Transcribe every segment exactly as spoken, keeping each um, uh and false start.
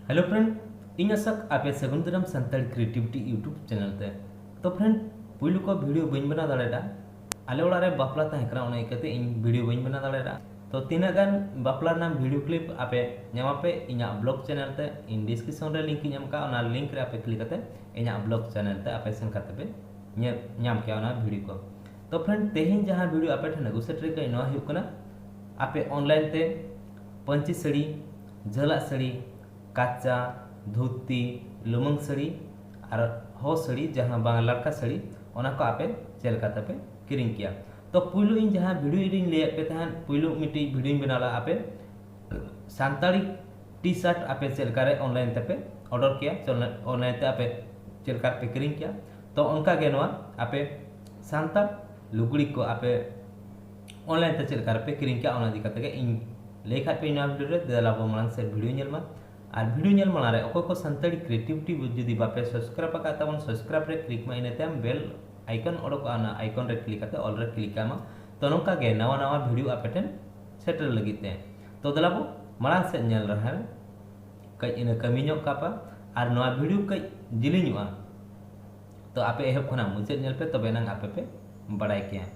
Hello friend, ᱤᱧ ᱟᱥᱚᱠ ᱟᱯᱮ ᱥᱟᱹᱜᱩᱱ ᱫᱟᱨᱟᱢ ᱥᱟᱱᱛᱟᱲᱤ creativity YouTube channel ᱛᱮ᱾ ᱛᱚ friend, ᱯᱩᱭᱞᱩ ᱠᱚ video ᱵᱟᱹᱧ ᱵᱮᱱᱟᱣ ᱫᱟᱲᱮᱭᱟᱫᱟ, ᱟᱞᱮ ᱚᱲᱟᱜ ᱨᱮ ᱵᱟᱯᱞᱟ ᱛᱟᱦᱮᱸ ᱠᱟᱱᱟ, ᱚᱱᱟ ᱤᱭᱠᱟᱹᱛᱮ ᱤᱧ video ᱵᱟᱹᱧ ᱵᱮᱱᱟᱣ ᱫᱟᱲᱮᱭᱟᱫᱟ᱾ ᱛᱚ ᱛᱤᱱᱟᱹᱜ ᱜᱟᱱ ᱵᱟᱯᱞᱟ ᱨᱮᱱᱟᱜ video clip ᱟᱯᱮ ᱧᱟᱢᱟᱯᱮ ᱤᱧᱟᱹᱜ vlog channel ᱛᱮ, ᱤᱧ description ᱨᱮ link ᱤᱧ ᱮᱢ ᱠᱟᱜᱼᱟ, ᱚᱱᱟ link ᱨᱮ ᱟᱯᱮ click ᱠᱟᱛᱮ ᱤᱧᱟᱹᱜ vlog channel ᱛᱮ ᱟᱯᱮ ᱥᱮᱱ ᱠᱟᱛᱮ ᱯᱮ ᱧᱮᱞ ᱧᱟᱢ ᱠᱮᱭᱟ ᱚᱱᱟ video ᱠᱚ᱾ ᱛᱚ friend, ᱛᱮᱦᱮᱧ ᱡᱟᱦᱟᱸ video ᱟᱯᱮ ᱴᱷᱮᱱ ᱟᱹᱜᱩ ᱥᱮᱴᱮᱨ ᱠᱟᱹᱧ, ᱱᱚᱣᱟ ᱦᱩᱭᱩᱜ ᱠᱟᱱᱟ ᱟᱯᱮ online ᱛᱮ ᱯᱟᱹᱧᱪᱤ ᱥᱟᱹᱲᱤ, ᱡᱷᱟᱹᱞᱟᱜ ᱥᱟᱹᱲᱤ, ᱠᱟᱪᱟ, ᱫᱷᱩᱛᱤ, ᱞᱩᱢᱟᱹᱝ ᱥᱟᱹᱲᱤ ᱟᱨ ᱦᱚ ᱥᱟᱹᱲᱤ, ᱡᱟᱦᱟᱸ ᱵᱟᱝ ᱞᱟᱲᱠᱟ ᱥᱟᱹᱲᱤ, ᱚᱱᱟ ᱠᱚ ᱟᱯᱮ ᱪᱮᱫ ᱞᱮᱠᱟ ᱛᱮᱯᱮ ᱠᱤᱨᱤᱧ ᱠᱮᱭᱟ᱾ ᱛᱚ ᱯᱩᱭᱞᱩ ᱤᱧ ᱡᱟᱦᱟᱸ video ᱨᱤᱧ ᱞᱟᱹᱭᱟᱫ ᱯᱮ ᱛᱟᱦᱮᱸᱫ, ᱯᱩᱭᱞᱩ ᱢᱤᱫᱴᱤᱡ videoᱧ ᱵᱮᱱᱟᱣ ᱞᱮᱫᱟ ᱟᱯᱮ ᱥᱟᱱᱛᱟᱲᱤ T-shirt ᱟᱯᱮ ᱪᱮᱫ ᱞᱮᱠᱟᱨᱮ online ᱛᱮᱯᱮ order ᱠᱮᱭᱟ, online ᱛᱮ ᱟᱯᱮ ᱪᱮᱫ ᱞᱮᱠᱟ ᱯᱮ ᱠᱤᱨᱤᱧ ᱠᱮᱭᱟ᱾ ᱛᱚ ᱚᱱᱠᱟ ᱜᱮ ᱱᱚᱣᱟ ᱟᱯᱮ ᱥᱟᱱᱛᱟᱲ ᱞᱩᱜᱽᱲᱤ ᱠᱚ ᱟᱯᱮ online ᱛᱮ ᱪᱮᱫ ᱞᱮᱠᱟ ᱨᱮᱯᱮ ᱠᱤᱨᱤᱧ ᱠᱮᱭᱟ, ᱚᱱᱟ ᱤᱫᱤ ᱠᱟᱛᱮ ᱜᱮ ᱤᱧ ᱞᱟᱹᱭ ᱠᱷᱟᱡ ᱯᱮ ᱱᱚᱣᱟ video ᱨᱮ᱾ ᱫᱮᱞᱟ ᱵᱚ ᱢᱟᱲᱟᱝ ᱥᱮᱫ video ᱧᱮᱞ ᱢᱟ᱾ ᱟᱨ video ᱧᱮᱞ ᱢᱟᱲᱟᱝ ᱨᱮ ᱚᱠᱚᱭ ᱠᱚ ᱥᱟᱱᱛᱟᱲᱤ creativity ᱡᱩᱫᱤ ᱵᱟᱯᱮ subscribe ᱟᱠᱟᱫ ᱛᱟᱵᱚᱱ, subscribe ᱨᱮ click ᱢᱟ, ᱤᱱᱟᱹ ᱛᱟᱭᱚᱢ bell icon ᱚᱰᱚᱠᱚᱜᱼᱟ, ᱚᱱᱟ icon ᱨᱮ click ᱠᱟᱛᱮ all ᱨᱮ click ᱠᱟᱜ ᱢᱟ᱾ ᱛᱚ ᱱᱚᱝᱠᱟ ᱜᱮ ᱱᱟᱣᱟ ᱱᱟᱣᱟ video ᱟᱯᱮ ᱴᱷᱮᱱ ᱥᱮᱴᱮᱨ ᱞᱟᱹᱜᱤᱫ ᱛᱮ᱾ ᱛᱚ ᱫᱮᱞᱟ ᱵᱚ ᱢᱟᱲᱟᱝ ᱥᱮᱫ ᱧᱮᱞ ᱨᱟᱦᱟ ᱨᱮ ᱠᱟᱹᱡ ᱤᱱᱟᱹ ᱠᱟᱹᱢᱤ ᱧᱚᱜ ᱠᱟᱜ ᱯᱮ᱾ ᱟᱨ ᱱᱚᱣᱟ video ᱠᱟᱹᱡ ᱡᱤᱞᱤᱧᱚᱜᱼᱟ, ᱛᱚ ᱟᱯᱮ ᱮᱦᱚᱵ ᱠᱷᱚᱱᱟᱜ ᱢᱩᱪᱟᱹᱫ ᱧᱮᱞ ᱯᱮ, ᱛᱚᱵᱮ ᱮᱱᱟᱝ ᱟᱯᱮ ᱯᱮ ᱵᱟᱲᱟᱭ ᱠᱮᱭᱟ᱾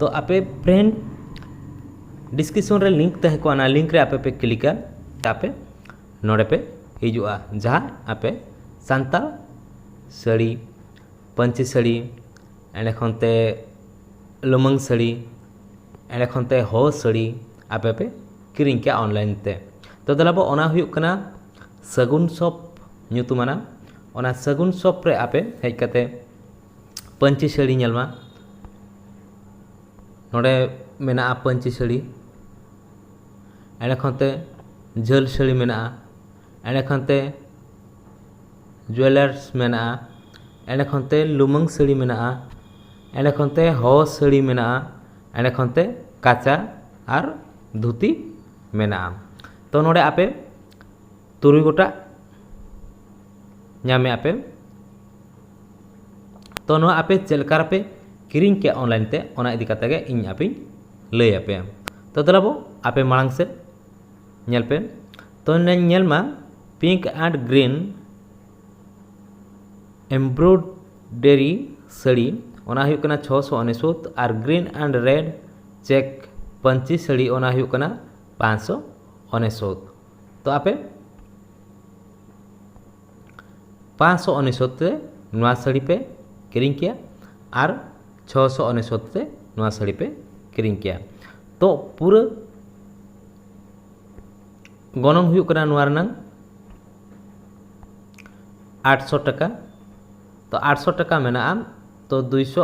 ᱛᱚ ᱟᱯᱮ friend, description ᱨᱮ link ᱛᱟᱦᱮᱸ ᱠᱚᱜᱼᱟ, ᱚᱱᱟ link ᱨᱮ ᱟᱯᱮ ᱯᱮ clickᱟ, ᱛᱟᱯᱮ ᱱᱚᱰᱮ ᱯᱮ ᱦᱤᱡᱩᱜᱼᱟ, ᱡᱟᱦᱟᱸ ᱟᱯᱮ ᱥᱟᱱᱛᱟᱲ ᱥᱟᱹᱲᱤ, ᱯᱟᱹᱧᱪᱤ ᱥᱟᱹᱲᱤ, ᱮᱸᱰᱮ ᱠᱷᱚᱱ ᱛᱮ ᱞᱩᱢᱟᱹᱝ ᱥᱟᱹᱲᱤ, ᱮᱸᱰᱮ ᱠᱷᱚᱱ ᱛᱮ ᱦᱚ ᱥᱟᱹᱲᱤ ᱟᱯᱮ ᱯᱮ ᱠᱤᱨᱤᱧ ᱠᱮᱭᱟ online ᱛᱮ᱾ ᱛᱚ ᱫᱮᱞᱟ ᱵᱚ, ᱚᱱᱟ ᱦᱩᱭᱩᱜ ᱠᱟᱱᱟ ᱥᱟᱹᱜᱩᱱ shop ᱧᱩᱛᱩᱢᱟᱱᱟ᱾ ᱚᱱᱟ ᱥᱟᱹᱜᱩᱱ shop ᱨᱮ ᱟᱯᱮ ᱦᱮᱡ ᱠᱟᱛᱮ ᱯᱟᱹᱧᱪᱤ ᱥᱟᱹᱲᱤ ᱧᱮᱞ ᱢᱟ, ᱱᱚᱰᱮ ᱢᱮᱱᱟᱜᱼᱟ ᱯᱟᱹᱧᱪᱤ ᱥᱟᱹᱲᱤ, ᱮᱸᱰᱮ ᱠᱷᱚᱱ ᱛᱮ ᱡᱷᱟᱹᱞ ᱥᱟᱹᱲᱤ ᱢᱮᱱᱟᱜᱼᱟ, ᱮᱸᱰᱮ ᱠᱷᱚᱱ ᱛᱮ jewellers ᱢᱮᱱᱟᱜᱼᱟ, ᱮᱸᱰᱮ ᱠᱷᱚᱱ ᱛᱮ ᱞᱩᱢᱟᱹᱝ ᱥᱟᱹᱲᱤ ᱢᱮᱱᱟᱜᱼᱟ, ᱮᱸᱰᱮ ᱠᱷᱚᱱ ᱛᱮ ᱦᱚ ᱥᱟᱹᱲᱤ ᱢᱮᱱᱟᱜᱼᱟ, ᱮᱸᱰᱮ ᱠᱷᱚᱱ ᱛᱮ ᱠᱟᱪᱟ ᱟᱨ ᱫᱷᱩᱛᱤ ᱢᱮᱱᱟᱜᱼᱟ᱾ ᱛᱚ ᱱᱚᱰᱮ ᱟᱯᱮ ᱛᱩᱨᱩᱭ ᱜᱚᱴᱟᱜ ᱧᱟᱢᱮᱜᱼᱟ ᱯᱮ᱾ ᱛᱚ ᱱᱚᱣᱟ ᱟᱯᱮ ᱪᱮᱫ ᱞᱮᱠᱟ ᱨᱮᱯᱮ ᱠᱤᱨᱤᱧ ᱠᱮᱜᱼᱟ ᱚᱱᱞᱟᱭᱤᱱ ᱛᱮ, ᱚᱱᱟ ᱤᱫᱤ ᱠᱟᱛᱮ ᱜᱮ ᱤᱧ ᱟᱯᱮᱧ ᱞᱟᱹᱭ ᱟᱯᱮᱭᱟ᱾ ᱛᱚ ᱫᱮᱞᱟ ᱵᱚ ᱟᱯᱮ ᱢᱟᱲᱟᱝ ᱥᱮᱫ ᱧᱮᱞ ᱯᱮ᱾ ᱛᱚ ᱧᱮᱞ ᱢᱟ, pink and green embroidery ᱥᱟᱹᱲᱤ, ᱚᱱᱟ ᱦᱩᱭᱩᱜ ᱠᱟᱱᱟ ᱪᱷᱚᱥᱚ ᱚᱱᱮᱥᱚᱛ, ᱟᱨ green and red check ᱯᱟᱹᱧᱪᱤ ᱥᱟᱹᱲᱤ, ᱚᱱᱟ ᱦᱩᱭᱩᱜ ᱠᱟᱱᱟ ᱯᱟᱸᱪᱥᱚ ᱚᱱᱮᱥᱚᱛ᱾ ᱛᱚ ᱟᱯᱮ ᱯᱟᱸᱪᱥᱚ ᱚᱱᱮᱥᱚᱛ ᱛᱮ ᱱᱚᱣᱟ ᱥᱟᱹᱲᱤ ᱯᱮ ᱠᱤᱨᱤᱧ ᱠᱮᱭᱟ ᱟᱨ ᱪᱷᱚᱥᱚ ᱚᱱᱮᱥᱚᱛ ᱛᱮ ᱱᱚᱣᱟ ᱥᱟᱹᱲᱤ ᱯᱮ ᱠᱤᱨᱤᱧ ᱠᱮᱭᱟ᱾ ᱛᱚ ᱯᱩᱨᱟᱹ ᱜᱚᱱᱚᱝ ᱦᱩᱭᱩᱜ ᱠᱟᱱᱟ ᱱᱚᱣᱟ ᱨᱮᱱᱟᱝ ᱟᱴᱥᱚ ᱴᱟᱠᱟ᱾ ᱛᱚ ᱟᱴᱥᱚ ᱴᱟᱠᱟ ᱢᱮᱱᱟᱜᱼᱟ, ᱛᱚ ᱫᱩᱭᱥᱚ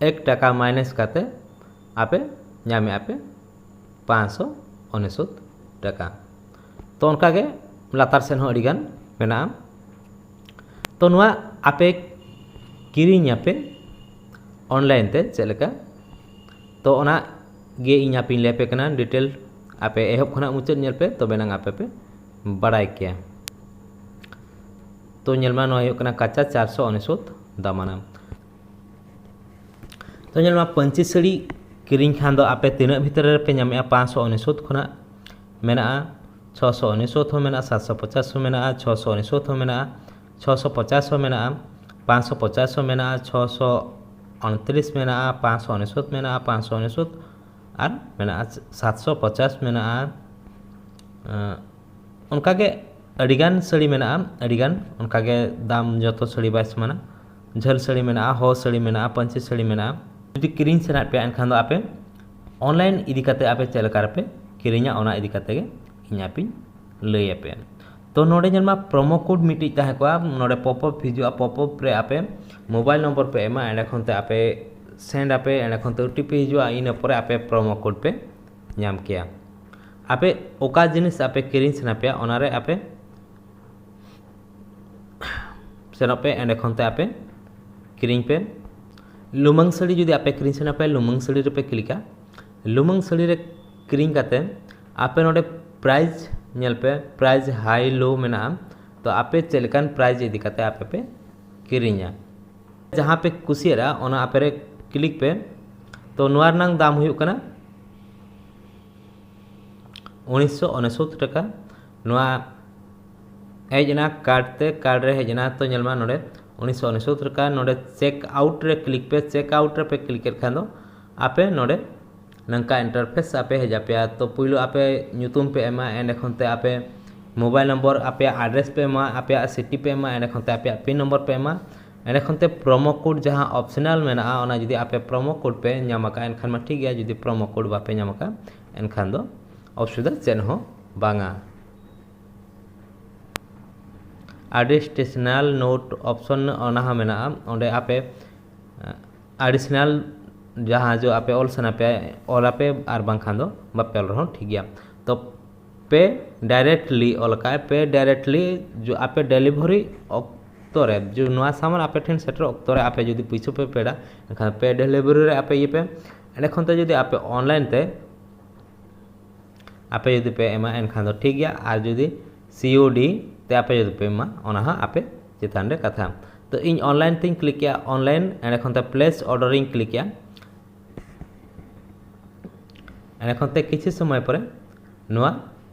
ᱮᱠ ᱴᱟᱠᱟ ᱢᱟᱭᱱᱟᱥ ᱠᱟᱛᱮ ᱟᱯᱮ ᱧᱟᱢᱮᱜᱼᱟ ᱯᱮ ᱯᱟᱸᱪᱥᱚ ᱚᱱᱮᱥᱚᱛ ᱴᱟᱠᱟ᱾ ᱛᱚ ᱚᱱᱠᱟᱜᱮ ᱞᱟᱛᱟᱨ ᱥᱮᱫ ᱦᱚᱸ ᱟᱹᱰᱤᱜᱟᱱ ᱢᱮᱱᱟᱜᱼᱟ᱾ ᱛᱚ ᱱᱚᱣᱟ ᱟᱯᱮ ᱠᱤᱨᱤᱧᱟᱯᱮ ᱚᱱᱞᱟᱭᱤᱱ ᱛᱮ ᱪᱮᱫ ᱞᱮᱠᱟ, ᱛᱚ ᱚᱱᱟ ᱜᱮ ᱤᱧ ᱟᱯᱮᱧ ᱞᱟᱹᱭ ᱟᱯᱮ ᱠᱟᱱᱟ ᱰᱤᱴᱮᱞ᱾ ᱟᱯᱮ ᱮᱦᱚᱵ ᱠᱷᱚᱱᱟᱜ ᱢᱩᱪᱟᱹᱫ ᱧᱮᱞ ᱯᱮ, ᱛᱚᱵᱮ ᱱᱟᱝ ᱟᱯᱮ ᱯᱮ ᱵᱟᱲᱟᱭ ᱠᱮᱭᱟ᱾ ᱛᱚ ᱧᱮᱞ ᱢᱟ, ᱱᱚᱣᱟ ᱦᱩᱭᱩᱜ ᱠᱟᱱᱟ ᱠᱟᱸᱪᱟ ᱪᱟᱨᱥᱚ ᱚᱱᱮᱥᱚᱛ ᱫᱟᱢᱟᱱᱟ᱾ ᱛᱚ ᱧᱮᱞ ᱢᱟ, ᱯᱟᱹᱧᱪᱤ ᱥᱟᱹᱲᱤ ᱠᱤᱨᱤᱧ ᱠᱷᱟᱱ ᱫᱚ ᱟᱯᱮ ᱛᱤᱱᱟᱹᱜ ᱵᱷᱤᱛᱨᱤ ᱨᱮᱯᱮ ᱧᱟᱢᱮᱜᱼᱟ? ᱯᱟᱸᱪᱥᱚ ᱚᱱᱮᱥᱚᱛ ᱠᱷᱚᱱᱟᱜ ᱢᱮᱱᱟᱜᱼᱟ, ᱪᱷᱚᱥᱚ ᱚᱱᱮᱥᱚᱛ ᱦᱚᱸ ᱢᱮᱱᱟᱜᱼᱟ, ᱥᱟᱛᱥᱚ ᱯᱚᱪᱟᱥ ᱦᱚᱸ ᱢᱮᱱᱟᱜᱼᱟ, ᱪᱷᱚᱥᱚ ᱚᱱᱮᱥᱚᱛ ᱦᱚᱸ ᱢᱮᱱᱟᱜᱼᱟ, ᱪᱷᱚᱥᱚ ᱯᱚᱪᱟᱥ ᱦᱚᱸ ᱢᱮᱱᱟᱜᱼᱟ, ᱯᱟᱸᱪᱥᱚ ᱯᱚᱪᱟᱥ ᱦᱚᱸ ᱢᱮᱱᱟᱜᱼᱟ, ᱪᱷᱚᱥᱚ ᱩᱱᱛᱨᱤᱥ ᱢᱮᱱᱟᱜᱼᱟ, ᱯᱟᱸᱪᱥᱚ ᱚᱱᱮᱥᱚᱛ ᱢᱮᱱᱟᱜᱼᱟ, ᱯᱟᱸᱪᱥᱚ ᱚᱱᱮᱥᱚᱛ ᱟᱨ ᱢᱮᱱᱟᱜᱼᱟ ᱥᱟᱛᱥᱚ ᱯᱚᱪᱟᱥ ᱢᱮᱱᱟᱜᱼᱟ᱾ ᱟᱸ, ᱚᱱᱠᱟᱜᱮ ᱟᱹᱰᱤᱜᱟᱱ ᱥᱟᱹᱲᱤ ᱢᱮᱱᱟᱜᱼᱟ, ᱟᱹᱰᱤᱜᱟᱱ ᱚᱱᱠᱟᱜᱮ ᱫᱟᱢ, ᱡᱚᱛᱚ ᱥᱟᱹᱲᱤ ᱵᱟᱭ ᱥᱚᱢᱟᱱᱟ᱾ ᱡᱷᱟᱹᱞ ᱥᱟᱹᱲᱤ ᱢᱮᱱᱟᱜᱼᱟ, ᱦᱚ ᱥᱟᱹᱲᱤ ᱢᱮᱱᱟᱜᱼᱟ, ᱯᱟᱹᱧᱪᱤ ᱥᱟᱹᱲᱤ ᱢᱮᱱᱟᱜᱼᱟ᱾ ᱡᱩᱫᱤ ᱠᱤᱨᱤᱧ ᱥᱟᱱᱟᱭᱮᱫ ᱯᱮᱭᱟ, ᱮᱱᱠᱷᱟᱱ ᱫᱚ ᱟᱯᱮ ᱚᱱᱞᱟᱭᱤᱱ ᱤᱫᱤ ᱠᱟᱛᱮ ᱟᱯᱮ ᱪᱮᱫ ᱞᱮᱠᱟ ᱨᱮᱯᱮ ᱠᱤᱨᱤᱧᱟ, ᱚᱱᱟ ᱤᱫᱤ ᱠᱟᱛᱮ ᱜᱮ ᱤᱧ ᱟᱯᱮᱧ ᱞᱟᱹᱭ ᱟᱯᱮᱭᱟ᱾ ᱛᱚ ᱱᱚᱰᱮ ᱧᱮᱞ ᱢᱟ, ᱯᱨᱳᱢᱳ ᱠᱳᱰ ᱢᱤᱫᱴᱤᱡ ᱛᱟᱦᱮᱸ ᱠᱚᱜᱼᱟ, ᱱᱚᱰᱮ ᱯᱚᱯ ᱟᱯ ᱦᱤᱡᱩᱜᱼᱟ, ᱯᱚᱯ ᱟᱯ ᱨᱮ ᱟᱯᱮ ᱢᱳᱵᱟᱭᱤᱞ ᱱᱚᱢᱵᱚᱨ ᱯᱮ ᱮᱢᱟ, ᱮᱸᱰᱮ ᱠᱷᱚᱱ ᱛᱮ ᱟᱯᱮ ᱥᱮᱱᱰ ᱟᱯᱮ, ᱮᱸᱰᱮ ᱠᱷᱚᱱ ᱛᱮ ᱳ ᱴᱤ ᱯᱤ ᱦᱤᱡᱩᱜᱼᱟ, ᱤᱱᱟᱹ ᱯᱚᱨᱮ ᱟᱯᱮ ᱯᱨᱳᱢᱳ ᱠᱳᱰ ᱯᱮ ᱧᱟᱢ ᱠᱮᱭᱟ᱾ ᱟᱯᱮ ᱚᱠᱟ ᱡᱤᱱᱤᱥ ᱟᱯᱮ ᱠᱤᱨᱤᱧ ᱥᱟᱱᱟ ᱯᱮᱭᱟ, ᱚᱱᱟ ᱨᱮ ᱟᱯᱮ ᱥᱮᱱᱚᱜ ᱯᱮ, ᱮᱸᱰᱮ ᱠᱷᱚᱱ ᱛᱮ ᱟᱯᱮ ᱠᱤᱨᱤᱧ ᱯᱮ᱾ ᱞᱩᱢᱟᱹᱝ ᱥᱟᱹᱲᱤ ᱡᱩᱫᱤ ᱟᱯᱮ ᱠᱤᱨᱤᱧ ᱥᱟᱱᱟ ᱯᱮᱭᱟ, ᱞᱩᱢᱟᱹᱝ ᱥᱟᱹᱲᱤ ᱨᱮᱯᱮ ᱠᱞᱤᱠᱟ᱾ ᱞᱩᱢᱟᱹᱝ ᱥᱟᱹᱲᱤ ᱨᱮ ᱠᱤᱨᱤᱧ ᱠᱟᱛᱮ ᱟᱯᱮ ᱱᱚᱰᱮ ᱯᱨᱟᱭᱤᱥ ᱧᱮᱞ ᱯᱮ, ᱯᱨᱟᱭᱤᱥ ᱦᱟᱭ ᱞᱳ ᱢᱮᱱᱟᱜᱼᱟ᱾ ᱛᱚ ᱟᱯᱮ ᱪᱮᱫ ᱞᱮᱠᱟᱱ ᱯᱨᱟᱭᱤᱥ ᱤᱫᱤ ᱠᱟᱛᱮ ᱟᱯᱮ ᱯᱮ ᱠᱤᱨᱤᱧᱟ, ᱡᱟᱦᱟᱸ ᱯᱮ ᱠᱩᱥᱤᱭᱟᱜᱼᱟ, ᱚᱱᱟ ᱟᱯᱮ ᱨᱮ ᱠᱞᱤᱠ ᱯᱮ᱾ ᱛᱚ ᱱᱚᱣᱟ ᱨᱮᱱᱟᱜ ᱫᱟᱢ ᱦᱩᱭᱩᱜ ᱠᱟᱱᱟ ᱩᱱᱤᱥᱥᱚ ᱩᱱᱩᱥᱚᱛᱛᱚᱨ ᱴᱟᱠᱟ᱾ ᱱᱚᱣᱟ ᱦᱮᱡ ᱮᱱᱟ ᱠᱟᱨᱰ ᱛᱮ, ᱠᱟᱨᱰ ᱨᱮ ᱦᱮᱡ ᱮᱱᱟ᱾ ᱛᱚ ᱧᱮᱞ ᱢᱟ ᱱᱚᱰᱮ ᱩᱱᱤᱥᱥᱚ ᱩᱱᱩᱥᱚᱛᱛᱚᱨ ᱴᱟᱠᱟ᱾ ᱱᱚᱰᱮ ᱪᱮᱠ ᱟᱣᱩᱴ ᱨᱮ ᱠᱞᱤᱠ ᱯᱮ᱾ ᱪᱮᱠ ᱟᱣᱩᱴ ᱨᱮᱯᱮ ᱠᱞᱤᱠ ᱠᱮᱫ ᱠᱷᱟᱱ ᱫᱚ ᱟᱯᱮ ᱱᱚᱰᱮ ᱱᱚᱝᱠᱟ ᱤᱱᱴᱟᱨᱯᱷᱮᱥ ᱟᱯᱮ ᱦᱮᱡ ᱟᱯᱮᱭᱟ᱾ ᱛᱚ ᱯᱩᱭᱞᱩ ᱟᱯᱮ ᱧᱩᱛᱩᱢ ᱯᱮ ᱮᱢᱟ, ᱮᱸᱰᱮ ᱠᱷᱚᱱ ᱛᱮ ᱟᱯᱮ ᱢᱳᱵᱟᱭᱤᱞ ᱱᱚᱢᱵᱚᱨ, ᱟᱯᱮᱭᱟᱜ ᱟᱰᱨᱮᱥ ᱯᱮ ᱮᱢᱟ, ᱟᱯᱮᱭᱟᱜ ᱥᱤᱴᱤ ᱯᱮ ᱮᱢᱟ, ᱮᱸᱰᱮ ᱠᱷᱚᱱ ᱛᱮ ᱟᱯᱮᱭᱟᱜ ᱯᱤᱱ ᱱᱚᱢᱵᱚᱨ ᱯᱮ ᱮᱢᱟ᱾ ᱮᱸᱰᱮ ᱠᱷᱚᱱ ᱛᱮ ᱯᱨᱳᱢᱳ ᱠᱳᱰ ᱡᱟᱦᱟᱸ ᱚᱯᱥᱚᱱᱟᱞ ᱢᱮᱱᱟᱜᱼᱟ, ᱚᱱᱟ ᱡᱩᱫᱤ ᱟᱯᱮ ᱯᱨᱳᱢᱳ ᱠᱳᱰ ᱯᱮ ᱧᱟᱢ ᱟᱠᱟᱫᱼᱟ, ᱮᱱᱠᱷᱟᱱ ᱢᱟ ᱴᱷᱤᱠ ᱜᱮᱭᱟ᱾ ᱡᱩᱫᱤ ᱯᱨᱳᱢᱳ ᱠᱳᱰ ᱵᱟᱯᱮ ᱧᱟᱢ ᱟᱠᱟᱫᱼᱟ, ᱮᱱᱠᱷᱟᱱ ᱫᱚ ᱚᱥᱩᱵᱤᱫᱷᱟ ᱪᱮᱫ ᱦᱚᱸ ᱵᱟᱝᱟ᱾ ᱟᱰᱤᱥᱱᱟᱞ ᱱᱳᱴ ᱚᱯᱥᱚᱱ ᱚᱱᱟ ᱦᱚᱸ ᱢᱮᱱᱟᱜᱼᱟ᱾ ᱚᱸᱰᱮ ᱟᱯᱮ ᱟᱰᱤᱥᱱᱟᱞ ᱡᱟᱦᱟᱸ ᱡᱚ ᱟᱯᱮ ᱚᱞ ᱥᱟᱱᱟ ᱯᱮᱭᱟ, ᱚᱞ ᱟᱯᱮ, ᱟᱨ ᱵᱟᱝᱠᱷᱟᱱ ᱫᱚ ᱵᱟᱯᱮ ᱚᱞ ᱨᱮᱦᱚᱸ ᱴᱷᱤᱠ ᱜᱮᱭᱟ᱾ ᱛᱚ ᱯᱮ ᱰᱟᱭᱨᱮᱠᱴᱞᱤ ᱚᱞ ᱠᱟᱜᱼᱟᱭ, ᱯᱮ ᱰᱟᱭᱨᱮᱠᱴᱞᱤ ᱡᱚ ᱟᱯᱮ ᱰᱮᱞᱤᱵᱷᱟᱨᱤ ᱚᱠᱛᱚ ᱨᱮ, ᱡᱚ ᱱᱚᱣᱟ ᱥᱟᱢᱟᱱ ᱟᱯᱮ ᱴᱷᱮᱱ ᱥᱮᱴᱮᱨ ᱚᱠᱛᱚ ᱨᱮ ᱟᱯᱮ ᱡᱩᱫᱤ ᱯᱩᱭᱥᱟᱹ ᱯᱮ ᱯᱮᱰᱟ, ᱮᱱᱠᱷᱟᱱ ᱯᱮ ᱰᱮᱞᱤᱵᱷᱟᱨᱤ ᱨᱮ ᱟᱯᱮ ᱤᱭᱟᱹ ᱯᱮ᱾ ᱮᱸᱰᱮ ᱠᱷᱚᱱ ᱛᱮ ᱡᱩᱫᱤ ᱟᱯᱮ ᱚᱱᱞᱟᱭᱤᱱ ᱛᱮ ᱟᱯᱮ ᱡᱩᱫᱤ ᱯᱮ ᱮᱢᱟ, ᱮᱱᱠᱷᱟᱱ ᱫᱚ ᱴᱷᱤᱠ ᱜᱮᱭᱟ, ᱟᱨ ᱡᱩᱫᱤ ᱥᱤ ᱳ ᱰᱤ ᱛᱮ ᱟᱯᱮ ᱡᱩᱫᱤ ᱯᱮ ᱮᱢᱟ, ᱚᱱᱟ ᱦᱚᱸ ᱟᱯᱮ ᱪᱮᱛᱟᱱ ᱨᱮ ᱠᱟᱛᱷᱟ᱾ ᱛᱚ ᱤᱧ ᱚᱱᱞᱟᱭᱤᱱ ᱛᱮᱧ ᱠᱞᱤᱠ ᱠᱮᱜᱼᱟ, ᱚᱱᱞᱟᱭᱤᱱ, ᱮᱸᱰᱮ ᱠᱷᱚᱱ ᱛᱮ ᱯᱞᱮᱥ ᱚᱨᱰᱟᱨ ᱤᱧ ᱠᱞᱤᱠ ᱠᱮᱜᱼᱟ᱾ ᱮᱸᱰᱮ ᱠᱷᱚᱱ ᱛᱮ ᱠᱤᱪᱷᱩ ᱥᱚᱢᱚᱭ ᱯᱚᱨᱮ ᱱᱚᱣᱟ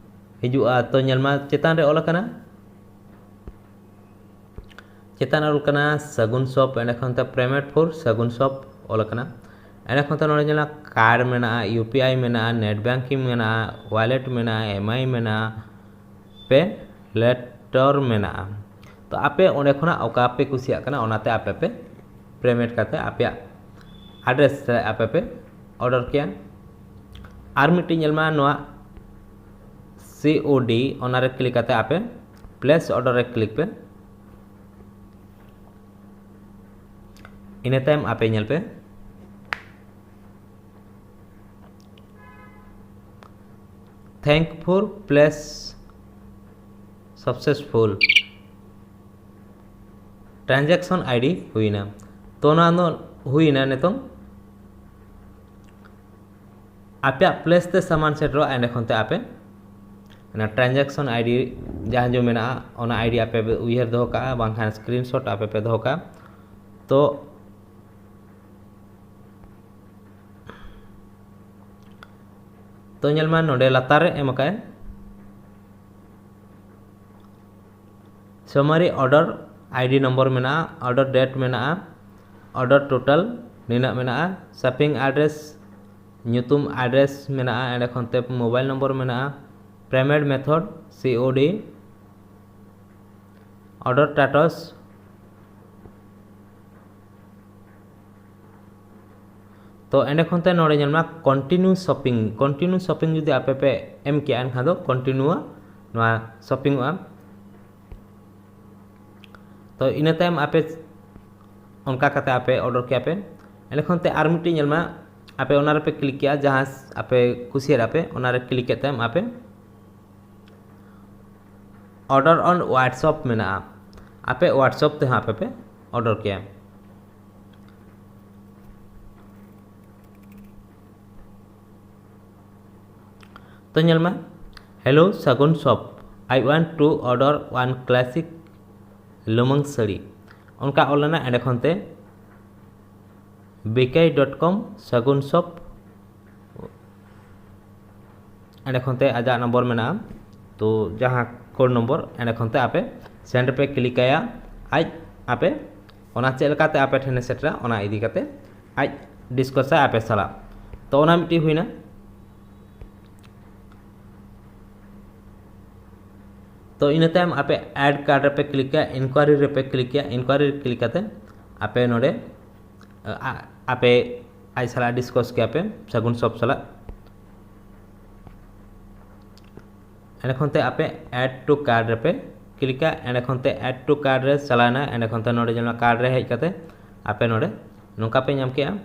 ᱦᱤᱡᱩᱜᱼᱟ᱾ ᱛᱚ ᱧᱮᱞ ᱢᱟ, ᱪᱮᱛᱟᱱ ᱨᱮ ᱚᱞ ᱟᱠᱟᱱᱟ, ᱪᱮᱛᱟᱱ ᱚᱞ ᱠᱟᱱᱟ ᱥᱟᱹᱜᱩᱱ ᱥᱚᱯ, ᱮᱸᱰᱮ ᱠᱷᱚᱱ ᱛᱮ ᱯᱮᱢᱮᱱᱴ ᱯᱷᱚᱨ ᱥᱟᱹᱜᱩᱱ ᱥᱚᱯ ᱚᱞ ᱟᱠᱟᱱᱟ᱾ ᱮᱸᱰᱮ ᱠᱷᱚᱱ ᱛᱮ ᱱᱚᱰᱮ ᱧᱮᱞᱟ ᱠᱟᱨᱰ ᱢᱮᱱᱟᱜᱼᱟ, ᱤᱭᱩ ᱯᱤ ᱟᱭ ᱢᱮᱱᱟᱜᱼᱟ, ᱱᱮᱴ ᱵᱮᱝᱠᱤᱝ ᱢᱮᱱᱟᱜᱼᱟ, ᱣᱟᱞᱮᱴ ᱢᱮᱱᱟᱜᱼᱟ, ᱮᱢ ᱟᱭ ᱢᱮᱱᱟᱜᱼᱟ, ᱯᱮ ᱞᱮᱴᱚᱨ ᱢᱮᱱᱟᱜᱼᱟ᱾ ᱛᱚ ᱟᱯᱮ ᱚᱸᱰᱮ ᱠᱷᱚᱱᱟᱜ ᱚᱠᱟ ᱯᱮ ᱠᱩᱥᱤᱭᱟᱜ ᱠᱟᱱᱟ, ᱚᱱᱟᱛᱮ ᱟᱯᱮ ᱯᱮ ᱯᱮᱢᱮᱱᱴ ᱠᱟᱛᱮ ᱟᱯᱮᱭᱟᱜ ᱟᱰᱨᱮᱥ ᱨᱮ ᱟᱯᱮ ᱯᱮ ᱚᱰᱟᱨ ᱠᱮᱭᱟ᱾ ᱟᱨ ᱢᱤᱫᱴᱤᱡ ᱧᱮᱞ ᱢᱟ, ᱱᱚᱣᱟ ᱥᱤ ᱳ ᱰᱤ, ᱚᱱᱟᱨᱮ ᱠᱞᱤᱠ ᱠᱟᱛᱮ ᱟᱯᱮ ᱯᱞᱮᱥ ᱚᱨᱰᱟᱨ ᱨᱮ ᱠᱞᱤᱠ ᱯᱮ᱾ ᱤᱱᱟᱹ ᱛᱟᱭᱚᱢ ᱟᱯᱮ ᱧᱮᱞ ᱯᱮ, thank for place successful, transaction I D ᱦᱩᱭᱱᱟ᱾ ᱛᱚ ᱱᱚᱣᱟ ᱫᱚ ᱦᱩᱭᱱᱟ ᱱᱤᱛᱚᱝ ᱟᱯᱮᱭᱟᱜ ᱯᱞᱮᱥ ᱛᱮ ᱥᱟᱢᱟᱱ ᱥᱮᱴᱮᱨᱚᱜᱼᱟ᱾ ᱮᱸᱰᱮ ᱠᱷᱚᱱ ᱛᱮ ᱟᱯᱮ ᱚᱱᱟ ᱴᱨᱟᱱᱡᱟᱠᱥᱚᱱ ᱟᱭᱰᱤ ᱡᱟᱦᱟᱸ ᱡᱚ ᱢᱮᱱᱟᱜᱼᱟ, ᱚᱱᱟ ᱟᱭᱰᱤ ᱟᱯᱮ ᱯᱮ ᱩᱭᱦᱟᱹᱨ ᱫᱚᱦᱚ ᱠᱟᱜᱼᱟ, ᱵᱟᱝᱠᱷᱟᱱ ᱥᱠᱨᱤᱱᱥᱚᱴ ᱟᱯᱮ ᱯᱮ ᱫᱚᱦᱚ ᱠᱟᱜᱼᱟ᱾ ᱛᱚ ᱛᱚ ᱧᱮᱞ ᱢᱟ, ᱱᱚᱰᱮ ᱞᱟᱛᱟᱨ ᱨᱮ ᱮᱢ ᱟᱠᱟᱫᱼᱟᱭ summary order, ID number ᱢᱮᱱᱟᱜᱼᱟ, order date ᱢᱮᱱᱟᱜᱼᱟ, order total ᱱᱤᱱᱟᱹᱜ ᱢᱮᱱᱟᱜᱼᱟ, shopping address, ᱧᱩᱛᱩᱢ, address ᱢᱮᱱᱟᱜᱼᱟ, ᱮᱸᱰᱮ ᱠᱷᱚᱱ ᱛᱮ mobile number ᱢᱮᱱᱟᱜᱼᱟ, payment method COD, order status, ᱛᱚ ᱮᱸᱰᱮ ᱠᱷᱚᱱ ᱛᱮ ᱱᱚᱰᱮ ᱧᱮᱞ ᱢᱮ continue shopping, continue shopping ᱡᱩᱫᱤ ᱟᱯᱮ ᱯᱮ ᱮᱢ ᱠᱮᱜᱼᱟ, ᱮᱱᱠᱷᱟᱱ ᱫᱚ continue ᱱᱚᱣᱟ shopping ᱚᱜᱼᱟ᱾ ᱛᱚ ᱤᱱᱟᱹ ᱛᱟᱭᱚᱢ ᱟᱯᱮ ᱚᱱᱠᱟ ᱠᱟᱛᱮ ᱟᱯᱮ order ᱠᱮᱜᱼᱟ ᱯᱮ᱾ ᱮᱸᱰᱮ ᱠᱷᱚᱱ ᱛᱮ ᱟᱨ ᱢᱤᱫᱴᱤᱡ ᱧᱮᱞ ᱢᱮ, ᱟᱯᱮ ᱚᱱᱟ ᱨᱮᱯᱮ click ᱠᱮᱜᱼᱟ, ᱡᱟᱦᱟᱸ ᱟᱯᱮ ᱠᱩᱥᱤᱭᱟᱜ ᱟᱯᱮ, ᱚᱱᱟ ᱨᱮ click ᱠᱮᱫ ᱛᱟᱭᱚᱢ ᱟᱯᱮ order on WhatsApp ᱢᱮᱱᱟᱜᱼᱟ, ᱟᱯᱮ WhatsApp ᱛᱮᱦᱚᱸ ᱟᱯᱮ ᱯᱮ order ᱠᱮᱭᱟ᱾ ᱛᱚ ᱧᱮᱞ ᱢᱮ, "Hello Sagun shop, I want to order one classic ᱞᱩᱢᱟᱹᱝ ᱥᱟᱹᱲᱤ", ᱚᱱᱠᱟ ᱚᱞ ᱞᱮᱱᱟ᱾ ᱮᱸᱰᱮ ᱠᱷᱚᱱ ᱛᱮ ᱵᱤᱠᱟᱭ dot com Sagun shop, ᱮᱸᱰᱮ ᱠᱷᱚᱱ ᱛᱮ ᱟᱡᱟᱜ ᱱᱚᱢᱵᱚᱨ ᱢᱮᱱᱟᱜᱼᱟ, ᱛᱚ ᱡᱟᱦᱟᱸ code number, ᱮᱸᱰᱮ ᱠᱷᱚᱱ ᱛᱮ ᱟᱯᱮ send ᱯᱮ click ᱟᱭᱟ, ᱟᱡ ᱟᱯᱮ ᱚᱱᱟ ᱪᱮᱫ ᱞᱮᱠᱟᱛᱮ ᱟᱯᱮ ᱴᱷᱮᱱᱮ ᱥᱮᱴᱮᱨᱟ, ᱚᱱᱟ ᱤᱫᱤ ᱠᱟᱛᱮ ᱟᱡ discuss ᱟᱭ ᱟᱯᱮ ᱥᱟᱞᱟᱜ᱾ ᱛᱚ ᱚᱱᱟ ᱢᱤᱫᱴᱤᱡ ᱦᱩᱭᱱᱟ᱾ ᱛᱚ ᱤᱱᱟᱹ ᱛᱟᱭᱚᱢ ᱟᱯᱮ add cart ᱨᱮᱯᱮ click ᱟ, inquiry ᱨᱮᱯᱮ click ᱟ, inquiry ᱨᱮ click ᱠᱟᱛᱮ ᱟᱯᱮ ᱱᱚᱰᱮ, ᱟ, ᱟᱯᱮ ᱟᱡ ᱥᱟᱞᱟᱜ discuss ᱠᱮᱭᱟ ᱯᱮ, ᱥᱟᱹᱜᱩᱱ shop ᱥᱟᱞᱟᱜ᱾ ᱮᱸᱰᱮ ᱠᱷᱚᱱ ᱛᱮ ᱟᱯᱮ add to cart ᱨᱮᱯᱮ click ᱟ᱾ ᱮᱸᱰᱮ ᱠᱷᱚᱱ ᱛᱮ add to cart ᱨᱮ ᱪᱟᱞᱟᱣᱱᱟ᱾ ᱮᱸᱰᱮ ᱠᱷᱚᱱ ᱛᱮ ᱱᱚᱰᱮ ᱧᱮᱞ ᱢᱮ, cart ᱨᱮ ᱦᱮᱡ ᱠᱟᱛᱮ ᱟᱯᱮ ᱱᱚᱰᱮ ᱱᱚᱝᱠᱟ ᱯᱮ ᱧᱟᱢ ᱠᱮᱜᱼᱟ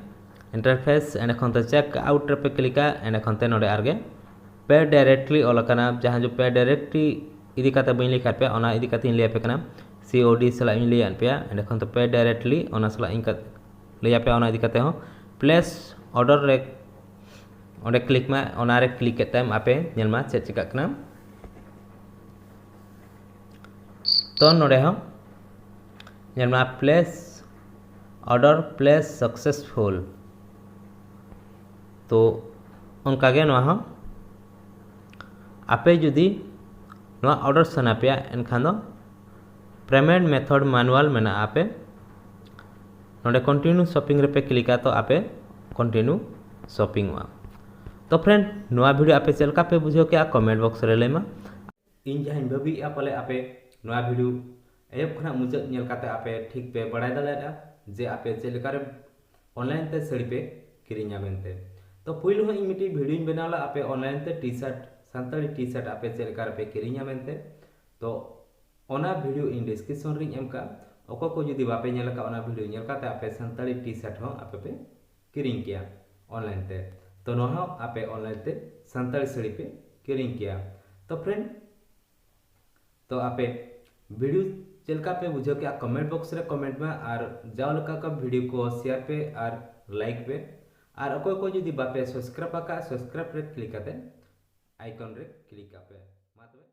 interface᱾ ᱮᱸᱰᱮ ᱠᱷᱚᱱ ᱛᱮ check out ᱨᱮᱯᱮ click ᱟ᱾ ᱮᱸᱰᱮ ᱠᱷᱚᱱ ᱛᱮ ᱱᱚᱰᱮ ᱟᱨᱜᱮ pay directly ᱚᱞ ᱟᱠᱟᱱᱟ, ᱡᱟᱦᱟᱸ ᱡᱮ pay directly ᱤᱫᱤ ᱠᱟᱛᱮ ᱵᱟᱹᱧ ᱞᱟᱹᱭ ᱠᱟᱫ ᱯᱮᱭᱟ, ᱚᱱᱟ ᱤᱫᱤ ᱠᱟᱛᱮᱧ ᱞᱟᱹᱭ ᱟᱯᱮ ᱠᱟᱱᱟ᱾ COD ᱥᱟᱞᱟᱜ ᱤᱧ ᱞᱟᱹᱭᱟᱫ ᱯᱮᱭᱟ, ᱮᱸᱰᱮ ᱠᱷᱚᱱ ᱛᱮ pay directly ᱚᱱᱟ ᱥᱟᱞᱟᱜ ᱤᱧ ᱠᱟ-, ᱞᱟᱹᱭ ᱟᱯᱮᱭᱟ ᱚᱱᱟ ᱤᱫᱤ ᱠᱟᱛᱮ ᱦᱚᱸ᱾ Place order ᱨᱮ ᱚᱸᱰᱮ click ᱢᱟ, ᱚᱱᱟ ᱨᱮ click ᱠᱮᱫ ᱛᱟᱭᱚᱢ ᱟᱯᱮ ᱧᱮᱞ ᱢᱟ ᱪᱮᱫ ᱪᱤᱠᱟᱹᱜ ᱠᱟᱱᱟ᱾ ᱛᱚ ᱱᱚᱰᱮ ᱦᱚᱸ ᱧᱮᱞ ᱢᱟ, place order place successful᱾ ᱛᱚ ᱚᱱᱠᱟ ᱜᱮ ᱱᱚᱣᱟ ᱦᱚᱸ ᱟᱯᱮ ᱡᱩᱫᱤ ᱱᱚᱣᱟ ᱚᱰᱟᱨ ᱥᱟᱱᱟ ᱯᱮᱭᱟ, ᱮᱱᱠᱷᱟᱱ ᱫᱚ payment method manual ᱢᱮᱱᱟᱜᱼᱟ, ᱟᱯᱮ ᱱᱚᱰᱮ continue shopping ᱨᱮᱯᱮ ᱠᱞᱤᱠᱟ, ᱛᱚ ᱟᱯᱮ continue shopping ᱚᱜᱼᱟ᱾ ᱛᱚ friend, ᱱᱚᱣᱟ video ᱟᱯᱮ ᱪᱮᱫ ᱞᱮᱠᱟ ᱯᱮ ᱵᱩᱡᱷᱟᱹᱣ ᱠᱮᱜᱼᱟ, comment box ᱨᱮ ᱞᱟᱹᱭ ᱢᱟ᱾ ᱤᱧ ᱡᱟᱦᱟᱸᱧ ᱵᱷᱟᱹᱵᱤᱭᱮᱫᱼᱟ, ᱯᱟᱞᱮ ᱟᱯᱮ ᱱᱚᱣᱟ video ᱮᱦᱚᱵ ᱠᱷᱚᱱᱟᱜ ᱢᱩᱪᱟᱹᱫ ᱧᱮᱞ ᱠᱟᱛᱮ ᱟᱯᱮ ᱴᱷᱤᱠ ᱯᱮ ᱵᱟᱲᱟᱭ ᱫᱟᱲᱮᱭᱟᱜᱼᱟ ᱡᱮ ᱟᱯᱮ ᱪᱮᱫ ᱞᱮᱠᱟᱨᱮ online ᱛᱮ ᱥᱟᱹᱲᱤ ᱯᱮ ᱠᱤᱨᱤᱧᱟ ᱢᱮᱱᱛᱮ᱾ ᱛᱚ ᱯᱩᱭᱞᱩ ᱦᱚᱸ ᱤᱧ ᱢᱤᱫᱴᱤᱡ video ᱧ ᱵᱮᱱᱟᱣ ᱞᱮᱫᱼᱟ, ᱟᱯᱮ online ᱛᱮ T-shirt, ᱥᱟᱱᱛᱟᱲᱤ T-shirt ᱟᱯᱮ ᱪᱮᱫ ᱞᱮᱠᱟ ᱨᱮᱯᱮ ᱠᱤᱨᱤᱧᱟ ᱢᱮᱱᱛᱮ᱾ ᱛᱚ ᱚᱱᱟ video ᱤᱧ description ᱨᱤᱧ ᱮᱢ ᱠᱟᱜᱼᱟ᱾ ᱚᱠᱚᱭ ᱠᱚ ᱡᱩᱫᱤ ᱵᱟᱯᱮ ᱧᱮᱞ ᱟᱠᱟᱫ, ᱚᱱᱟ video ᱧᱮᱞ ᱠᱟᱛᱮ ᱟᱯᱮ ᱥᱟᱱᱛᱟᱲᱤ T-shirt ᱦᱚᱸ ᱟᱯᱮ ᱯᱮ ᱠᱤᱨᱤᱧ ᱠᱮᱭᱟ online ᱛᱮ᱾ ᱛᱚ ᱱᱚᱣᱟ ᱦᱚᱸ ᱟᱯᱮ online ᱛᱮ ᱥᱟᱱᱛᱟᱲᱤ ᱥᱟᱹᱲᱤ ᱯᱮ ᱠᱤᱨᱤᱧ ᱠᱮᱭᱟ᱾ ᱛᱚ friend, ᱛᱚ ᱟᱯᱮ video ᱪᱮᱫ ᱞᱮᱠᱟ ᱯᱮ ᱵᱩᱡᱷᱟᱹᱣ ᱠᱮᱜᱼᱟ, comment box ᱨᱮ comment ᱢᱮ, ᱟᱨ ᱡᱟᱣ ᱞᱮᱠᱟ ᱠᱚ video ᱠᱚ share ᱯᱮ ᱟᱨ like ᱯᱮ, ᱟᱨ ᱚᱠᱚᱭ ᱠᱚ ᱡᱩᱫᱤ ᱵᱟᱯᱮ subscribe ᱟᱠᱟᱫ, subscribe ᱨᱮ click ᱠᱟᱛᱮ icon ᱨᱮ click ᱠᱟᱜ ᱯᱮ᱾ ᱢᱟ ᱛᱚᱵᱮ᱾